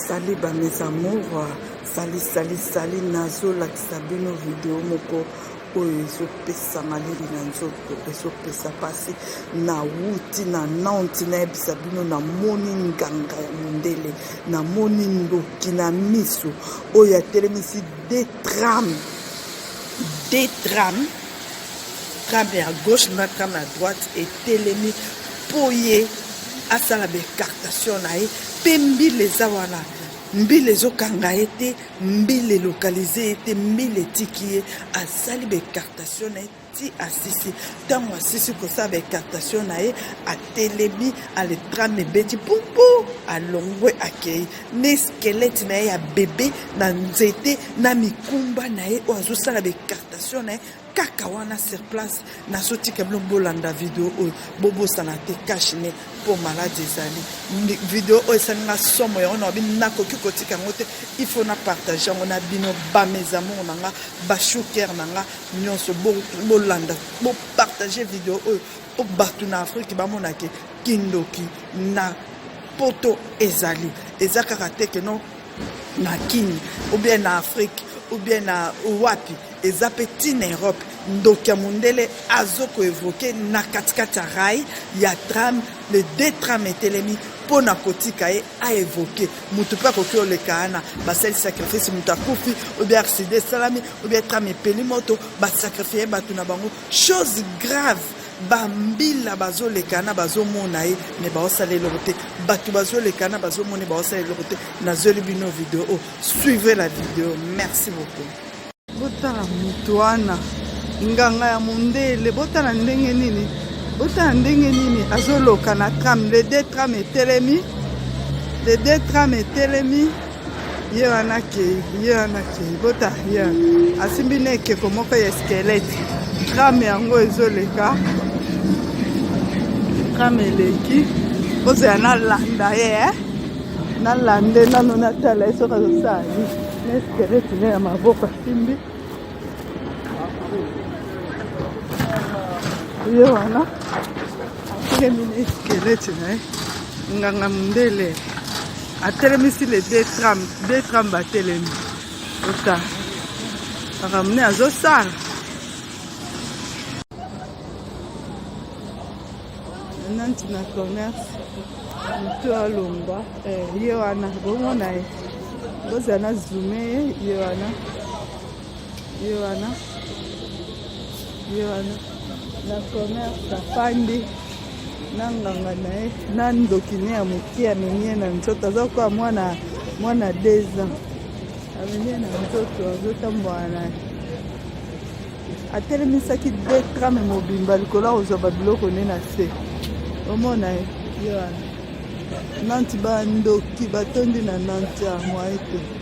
Salut ba mes amours, salut salut salut, nazolakisa bino video moko oyo ezopesa malili na nzoto, ezopesa pasi. Nawuti na Nantes, nayebisa bino namoni nganga ya mondele, namoni ndoki na miso oyo atelemisi deux tram, deux tram, tram ya gauche na tram ya droite etelemi mpo ye asala ba écartation na ye mpe mbila eza wana mbila ezokanga ye te mbila elokalize ye te mbila etiki ye asali ba écartation na ye ti asisi ntango asisi kosala ba écartation na ye atelemi aletrame ebeti pumpu alongwe akei na squelette na ye ya bebe na nzete na mikumba na ye oyo azosala ba écartation na ye kaka wana sur place. Nazotika bino bolanda video oyo, bobosana te cache ne mpo maladi ezali. Video oyo esali nga somo, yango na bino nakoki kotika yango te, il faut na partage yango na bino ba mes amours na nga, ba chou-cœur na nga nyonso. Bolanda, bopartage video oyo mpo bato na Afrique bamonake kindoki na poto ezali, eza kaka te ke non na Kini ou bien na Afrique ou bien na wapi, eza mpe ntina Europe. Ndoki ya mondele azokoevoke na katikati ya rail ya tram, le deux tram etelemi mpo na kotika ye aevoke motu mpe akoki oleka wana, basali sacrifice, moto akufi ou bien accident esalami ou bien tram epeli moto, basacrifie bato na bango. Chose grave, bambila bazoleka na bazomona ye me baosala eloko te, bato bazoleka na bazomona ye baosala eloko te. Nazweli bino video oyo, suivez la vidéo, merci beaucoup. Botala motu wana, nganga ya mondele, botala ndenge nini, botala ndenge nini azoloka na tram. Le deux tram etelemi, le deux tram etelemi, ye wana akei, ye wana akei. Botala ye wana asimbi na ekeko moko ya squelette. Tram yango ezoleka, tram eleki, bozela nalanda ye eh? Nalande nano, natala ye soki azosala nini na squelette ne ya maboko asimbi. Ye wana atelemi na squelette na ye, nganga mondele atelemisi le deux tram, deux tram batelemi. Ota makambo nde azosala nanti na commerce, moto alongwa eh, ye wana bomona ye, bozala na zoome ye, ye wana, ye wana, ye wana na commerce afandi na nganga na ye na ndoki ne ya moke, amemi ye na nzoto, aza koka mwana mwana 2 ans, amemi ye na nzoto, azotambola na ye. Atelemisaki deux tram mobimba likolo ya kozwa babiloko nde na se. Omona ye, ye wana nanti, bandoki batondi na Nantes ya moye te.